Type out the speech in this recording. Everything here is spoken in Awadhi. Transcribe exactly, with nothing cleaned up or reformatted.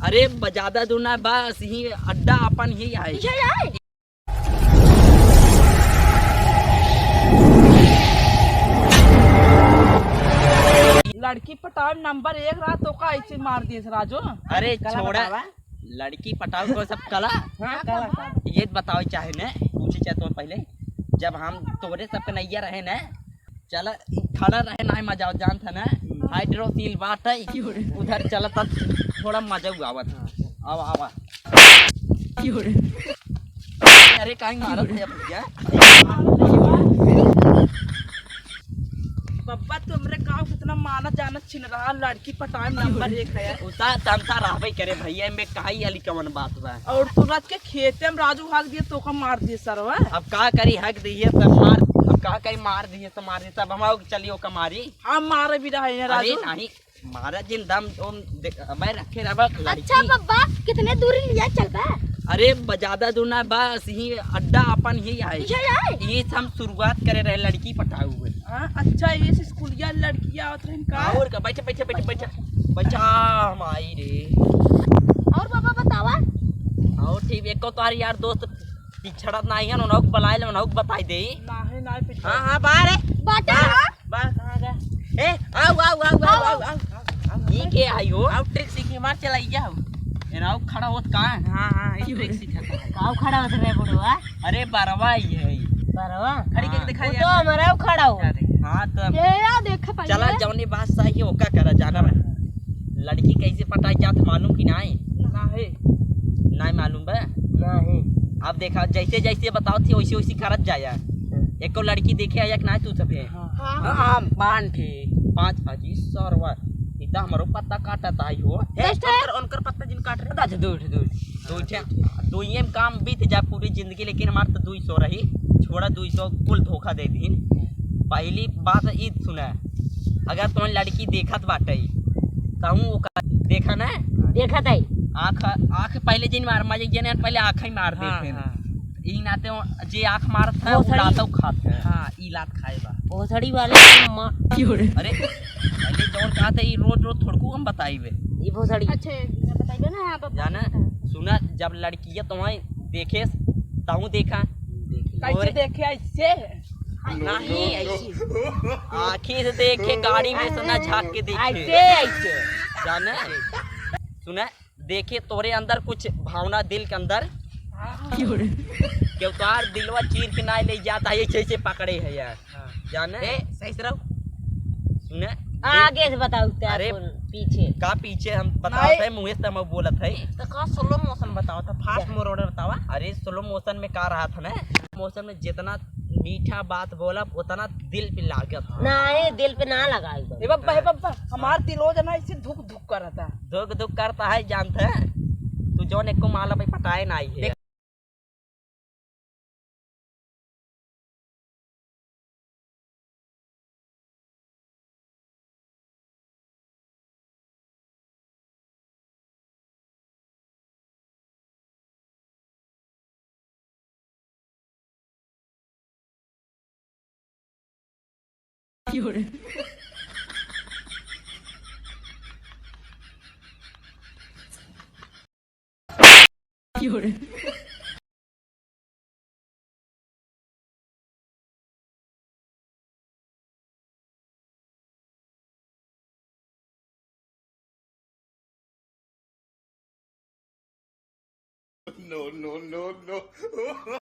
अरे, ब-, ज्यादा दूर ना, बस यही अड्डा अपन ही है। यही है? लड़की पटावे नंबर एक रहा, तो का ऐसे मार दिए राजू? अरे, कला छोड़ा। बतावा। लड़की पटावे को सब कला। हाँ, कला। ये बताओ चाहे ने, पूछे चाहे तो पहले, जब हम तोरे सब के नैया रहे ने, चला, ई खड़ा रहे नाहीं मजा आवत, जानत है ना? हाइड्रोसील बात है, उधर चलत थोड़ा मजा हुआ आवत। आवा, आवा। अरे, काहे मारत है भैया? बब्बा, तू हमरे गाँव कितना मानत जानत छिन रहा, लड़की पटावे नंबर एक है। उता तमता रहबे करे भैया, में काई वाली कवन बात बा? और तू रात के खेते में राजू भाग दिए, तो का मार दिए सरवा। अब का करी, हक दिए सब मार, अब का करी, मार दिए सब, मार दिए सब, हम आओ चलियो कमारी। हम मारे भी रहे हैं अरे राजू। नहीं, मारा जिन दम ओम दे-, मैं रखे रहबा लड़की। अच्छा बब्बा, कितने दूरी लिया चलबा? अरे ब-, ज्यादा दूर ना, बस यही अड्डा अपन ही है। यही है? यही से हम शुरुआत करे रहे लड़की पटावे हुए। हाँ, अच्छा, ये स्कूलिया लड़कियाँ आवत रहन का? और का, बैठे, बैठे, बैठे, बैठे। बचा हम आई रे। और बाबा बतावा? और ठीक, एको तोहार यार दोस्त पिछड़त नाहीं है, उन्हों के बुलाए ले, उन्हों के बताई दे। नाहीं, नाहीं पिछड़त। हाँ, हाँ, बाहर है। बाटे बाहर। ना। बाहर कहाँ गया? ए, आओ, आओ, आओ। ई के आई हो? आओ, ट्रिक सीखी, मार चलाई जाओ। ए, आओ, खड़ा होत का है? हाँ, हाँ, ई ट्रिक सीखा था। आओ, खड़ा होत रहे बुढ़वा। अरे, बरवा ही है। बरवा? खड़ी करके हाँ। दिखाई वो यार। तो हमारा खड़ा हो। क्या देख? हाँ, तो ये यार देख पहले। चला, जौनी बात सही है, ओका करा, जाना बा। लड़की कैसे पटाई जात मालूम कि नाहीं? नाहीं। नाहीं मालूम बा? नाहीं। अब देखा, जैसे जैसे बताओ थी, वैसे वैसे करत जाया। हाँ। एको लड़की देखे आया कि नाहीं तू सभे? हाँ। हाँ, हाँ, पाँच ठे। पाँच, अजी सरवा, ई त हमरो पत्ता काटत आई हो। हे, कैसे? उनकर, उनकर पत्ता जिन काट रहे। अच्छा, दो ठे, दो ठे। दो ठे, दुइये में काम बीत जा पूरी जिंदगी, लेकिन हमार तो दुई सौ रही, छोड़ा दुई सौ कुल धोखा दे दीन। पहली बात ई सुना, अगर तोहन लड़की देखत बाटे, कहूँ ओका देखा ना, देखत है। आँख, आँख पहले जिन मार, मार, जने पहले आँख ही मार हाँ, देते हैं। हाँ। ई नाते वो जे आँख मारत है, वो वो सही। लातो खात है। हाँ, ई लात खाए बा। भोसड़ी वाले के माँ। अरे, पहले जौन कहा था, ई रोज रोज थोड़कू हम बताइबे। ई भोसड़ी। अच्छा, बताइबे ना, आप जाना, सुना, जब लड़किया तुम्हें देखे, ताऊ देखा। कैसे और देखे? ऐसे? नहीं, ऐसे। आँखी से देखे, गाड़ी में से ना झाँक के देखे। ऐसे, ऐसे। जाने? सुने, देखे तोरे अंदर कुछ भावना, दिल के अंदर। हाँ। क्यों रे? क्यों तोहार दिलवा चीर के ना ले जाता है, ऐसे, ऐसे पकड़े है यार। हाँ। जाने? ए, सही से रहो। सुने? आगे से बताओ, ते अरे, कौन पीछे? का पीछे हम बतावत नहीं। है, मुँहे से हम बोलत है। तो का slow motion बताओ, तो fast जा। Motion बतावा। अरे, slow motion में का रहा था ना? Motion में जितना मीठा बात बोलब, उतना दिल पे लागत है। नहीं, दिल पे ना लगा एकदम। ए बब्बा, ए बब्बा, हमार दिल हो जाना, इसे धुक धुक करता। धुक धुक करता है, जानते हैं? तू जौन एको माला पे पटाए ना आई है। No, no, no, no।